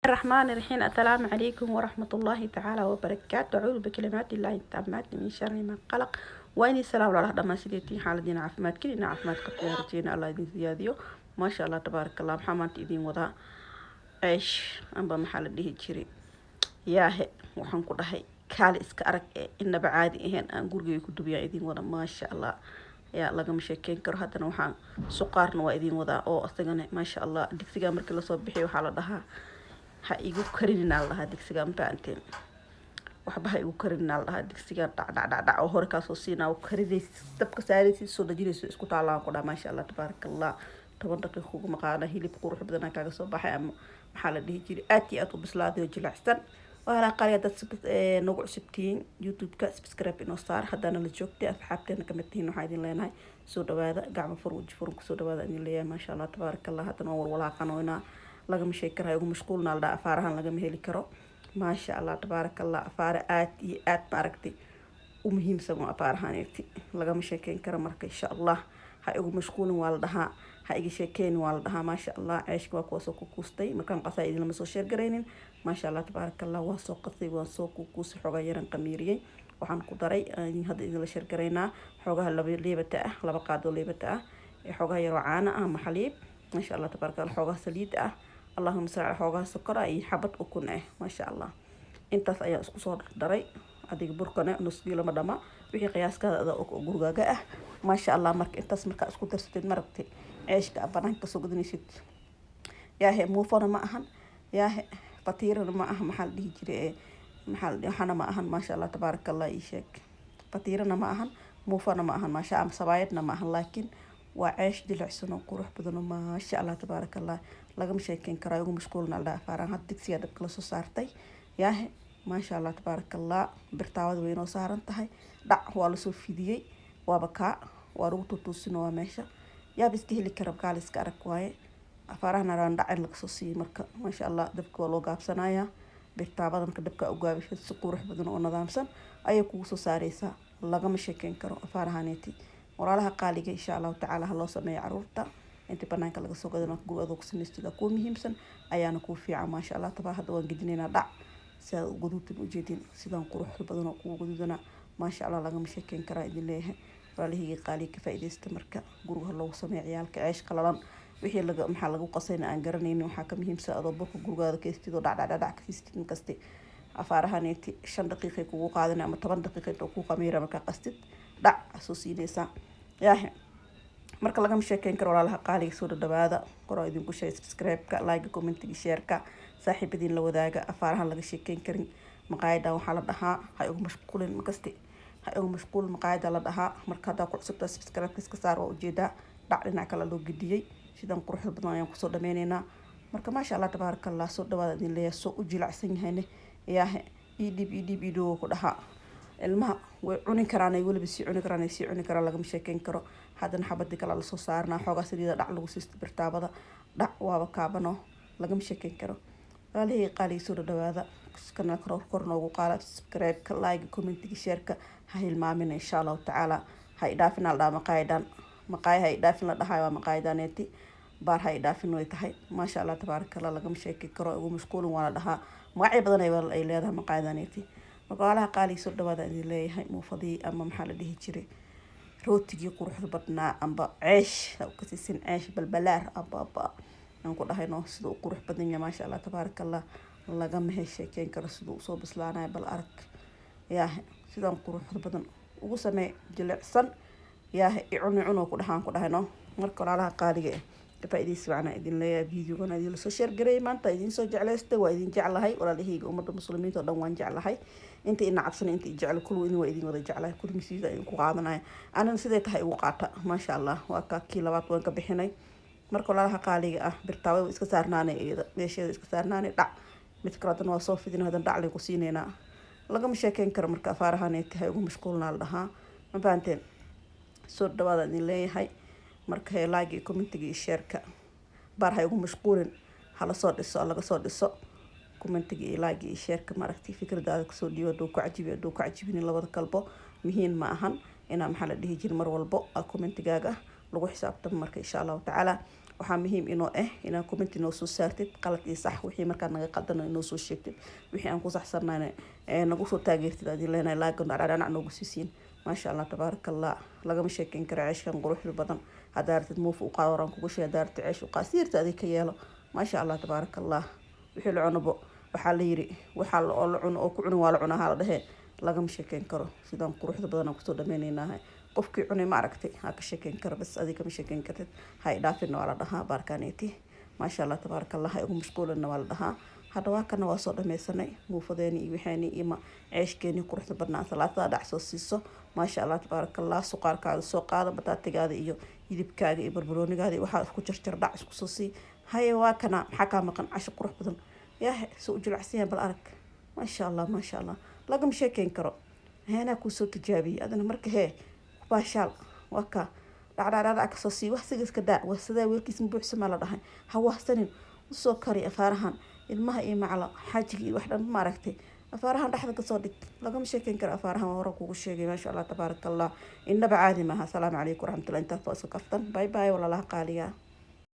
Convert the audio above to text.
الرحمن الرحيم. السلام عليكم ورحمة الله تعالى وبركاته. أعوذ بكلمات الله التامات من شر ما خلق. وإني السلام على dhamaan sideetiin xaaladiina caafimaadkiina caafimaad qabteen rajeyna Allah idin siyaadiyo. Maasha Allah, tabaaraka Allah. Maxaa maanta idin wadaa? Ceesh amba maxaa la dhihi jiray? Yaahe, waxaan ku dhahay kaali iska arag ee inaba caadi ahayn aan gurigay ku dubiyaan idin wada. Maasha Allah, yaa lagama sheekeyn karo. Haddana waxaan suqaarna waa idin wadaa oo asagana maasha Allah. Digsiga markii lasoo bixiyo waxaa la dhahaa ha igu karinina, la dhahaa digsiga, ma fahanteen? Waxba ha igu karinina, la dhahaa digsiga. Dhac dhac dhac dhac oo hore kaasoo siinaa oo karinaysid, dabka saaraysid, soo dajinayso, isku taalaan ku dhaha. Maasha Allah, tabaaraka Allah. 10 daqiiqo kugu maqaana, hilib qurux badan kaaga soo baxay ama maxaa la dhihi jiray, aad iyo aad u bislaaday oo jilicsan. Walaal qaali, dad nagu cusubtihiin YouTube-ka, subscribe inoo saar. Haddaana la joogtay, asxaabteena kamid tihiin, waxaa idin leenahay soo dhawaada, gacmo fur, waji furan kusoo dhawaada idin leeyahay. Maasha Allah, tabaaraka Allah. Haddana waan walwalaaqanoynaa, lagama sheegi karayo. Ugu mashquulna la dhaha, afaarahan lagama heli karo. Maasha Allah, tabaaraka Allah. Afaare aad iyo aad maaragtay u muhiimsan waa afaarahaneeti, lagama sheekeyn karo. Marka insha Allah ha igu mashquulin waa la dhahaa, ha iga sheekeynin waa la dhahaa. Maasha Allah, ceeshka waa kuwa soo kukuustay. Markaan qasaa idin lama soo sheergaraynin. Maasha Allah, tabaaraka Allah. Waan soo qasay, waan soo kukuusay, xoogaa yaran qamiiriyey. Waxaan ku daray hadda idinla sheergaraynaa xoogaha laba leebata ah, 2 qaadoo leebata ah, xoogaha yaroo caano ah ama xaliib. Maasha Allah, tabaaraka Allah. Xoogaha saliid ah, allahuma salli ala, xoogaha sokor ah iyo xabad ukun ah. Maasha Allah, intaas ayaa isku soo daray. Adiga burkane nus kiilo ma dhama, wixii qiyaaskaada adaa og oo gurigaaga ah. Maasha Allah. Marka intaas markaa isku darsatid, maragtay ceeshka banaanka kasoo gadanaysid, yaahe, muufona ma ahan, yaahe, fatiirana ma aha, maxaa la dhihi jiray, maxaa waxana ma ahan. Maasha Allah, tabaaraka Allah. Ii sheeg, fatiirana ma ahan, muufona ma ahan, maasha ama sabaayadna ma ahan, laakiin waa ceesh jilicsan oo qurux badan oo maasha Allah, tabaaraka Allah, lagama sheekeyn karo. Ugu mashquulna la afaaraan. Hadda digsiga dabka lasoo saartay, yaahe, maasha Allah, tabaaraka Allah. Birtaawada way inoo saaran tahay. Dhac waa lasoo fidiyey, waaba kaa waa lagu tutuusina, waa meesha yaaba iska heli kara, kaaliska arag waaye. Afaarahan araan dhac in lagasoo siiyey. Marka maasha Allah, dabka waa loo gaabsanayaa birtaabada. Marka dabka u gaabisha, si qurux badan oo nidaamsan ayay kugu soo saareysaa. Lagama sheekeyn karo afaarahaneeti. Walaalaha qaaliga, insha Allahu tacaala ha loo sameeyo caruurta. Inta banaanka laga soo gadan, guri adoo ku samaystida kuu muhiimsan ayaana kuu fiican. Maasha Allah tabaa. Hadda waan gedinaynaa. Dhac si aad gaduudan ujeedin, sidaan quruxda badan oo kugu gaduudana. Maasha Allah, lagama sheekeyn karaa idin leeyahay. Walaalahayga qaaliga, ka faa'iidaysta. Marka guriga ha loogu sameeyo ciyaalka ceesh qalalan, wixii laga maxaa lagu qasayna aan garanaynin. Waxaa ka muhiimsan adoo burka gurigaada kaystid oo dhacdhacdhac ka siistid markaste afaarahaneeti 5 daqiiqay kugu qaadanay ama 10 daqiiqa inta kuu qamiira. Markaa qastid, dhac soo siinaysaa, yaahe. Marka lagama sheekeyn karo. Walaalaha qaaliga, soo dhadhawaada. Qoraa idinku sheegay, subscribe-ka, like, commentiga, share-ka, saaxiibadiin la wadaaga. Afaarahan laga sheekeyn karin. Maqaayadan waxaa la dhahaa ha igu mashquulin, markaste ha igu mashquulin maqaayada la dhahaa. Marka haddaa ku cusubtaa, subscribe-ka iska saar. Waa ujeedaa, dhac dhinac kale loo gediyey. Sidan quruxda badan ayaan kusoo dhameyneynaa. Marka maasha Allah, tabaaraka Allah, soo dhawaada idin leeyahay. Soo u jilacsan yahayne, yaahe, idhib idhib idhow ku dhahaa. Ilmaha way cuni karaan, ay weliba sii cuni karaan, ay sii cuni karaan. Lagama sheekeyn karo. Haddana xabadii kale lasoo saarnaa, xoogaa saliida dhac lagu siisto birtaabada. Dhac waaba kaabano, lagama sheekeyn karo. Walaalihii qaaliga, soo dhadhawaada. Kana kor noogu qaala subscribe-ka, like, commentiga, share-ka ha hilmaamina. Insha Allahu tacaala ha idhaafin la dhahaa maqaayadan, maqaaya ha idhaafin la dhahayo waa maqaayadaneeti. Baar ha idhaafin way tahay. Maasha Allah, tabaaraka Allah, lagama sheeki karo. Ugu mashquulin waa la dhahaa. Magacyo badan ay leedahay maqaayadaneeti. Marka walaalaha qaaliga, soo dhawaada idin leeyahay. Muufadii ama maxaa la dhihi jiray, rootigii quruxda badnaa amba ceesh kasiisin, ceesh balbalaar aba aan ku dhahayno, siduu u qurux badan yahay. Maasha Allah, tabaaraka Allah, lagama hesheekeyn karo siduu usoo bislaanayo. Bal arag, yaahe, sidaan quruxda badan ugu samee, jilicsan, yaahe, icuni cuno ku dhahaan ku dhahayno. Marka walaalaha qaaliga ah, faa'iidaysi wacnaa idin leeyahay. Videogan idin lasoo share gareeyay maanta, idin soo jeclaystay. Waa idin jeclahay walaalahayga, ummadda muslimiinta oo dhan waan jeclahay. Inta ina cabsana, inta i jecel, kulwa idin waa idin wada jeclahay. Kulmisiida idinku qaadanaya, anina siday tahay igu qaata. Maasha Allah, waa ka kii labaad waan ka bixinay. Marka walaalaha qaaliga ah, birtaawada way iska saarnaanay, iyada meesheeda iska saarnaanay. Dhac mid kale haddana waa soo fidin, haddana dhac layn ku siineynaa. Lagama sheekeyn karo. Marka afaarahanay tahay ugu mashquulnaa la dhahaa, ma fahanteen? Soo dhawaada idin leeyahay. Marka like iyo commentiga iyo share-ka, baar ha igu mashquulin, hala soo dhiso, laga soo dhiso. Commentiga iyo like iyo share-ka, maaragtay, fikradaada kasoo dhiibo. Hadduu ku cajibi, hadduu ku cajibinin, labada kalbo muhiim ma ahan inaa maxaa la dhihi jiri mar walbo commentigaaga lagu xisaabtamo. Marka insha Allahu tacaala. Waxaa muhiim inoo ah inaa comment inoo soo saartid, qalad iyo sax wixii markaa naga qaldano inoo soo sheegtid, wixii aan ku saxsanayna nagu soo taageertid. Adin leenahay laagan dhacdhanac noogu siisiin. Maasha Allah, tabaaraka Allah, lagama sheekeyn karo ceeshkan quruxda badan. Haddaa rabtid muuf u qaado, horaan kugu sheegay. Haddaa rabtid ceesh u qaad, siirta adig ka yeelo. Maasha Allah, tabaaraka Allah. Wixii la cunobo waxaa la yiri, waxaa oo la cuno oo ku cunin waa la cunaa hala dhehee. Lagama sheekeyn karo sidaan quruxda badan aan kusoo dhameyneynaahay. Qofkii cunay ma aragtay ha ka sheekeyn karo. Bas adiga kama sheekeyn kartid. Ha idhaafina waa la dhahaa baarkaneeti. Maasha Allah, tabaaraka Allah. Ha igu mashquulina waa la dhahaa. Hadda waa kana, waa soo dhameysanay muufadeeni iyo waxeeni iyo ceeshkeeni quruxda badnaa. Salaatada dhac soo siiso. Maasha Allah, tabaaraka Allah. Suqaarkaada soo qaado, bataatigaada iyo hilibkaaga iyo barbaroonigaada iyo waxaa isku jarjar, dhac isku soo sii. Haye, waa kana. Maxaa kaa maqan? Casho qurux badan yaah, soo u jilacsan yahay, bal arag. Maasha Allah, maasha Allah, lagama sheekeyn karo. Heenaa kuusoo tijaabiyey adana. Marka hee, baashaal waa ka dhacdhacdhacdhac kasoo sii. Wax siga iska daa, wasadaa weelkiis ma buuxsamaa la dhahay. Ha wahsanin, usoo kari afaarahan ilmaha iyo macla xaajiga iyo wax dhan. Ma aragtay? Afaarahan dhexda kasoo dhig. Lagama sheekeyn karo afaarahan, waa hore kugu sheegay. Maasha Allah, tabaaraka Allah, innaba caadi maaha. Asalaamu calaykum waraxmatullahi. Intaas waa iska kaftan. Bye bye, walaalaha qaaliga.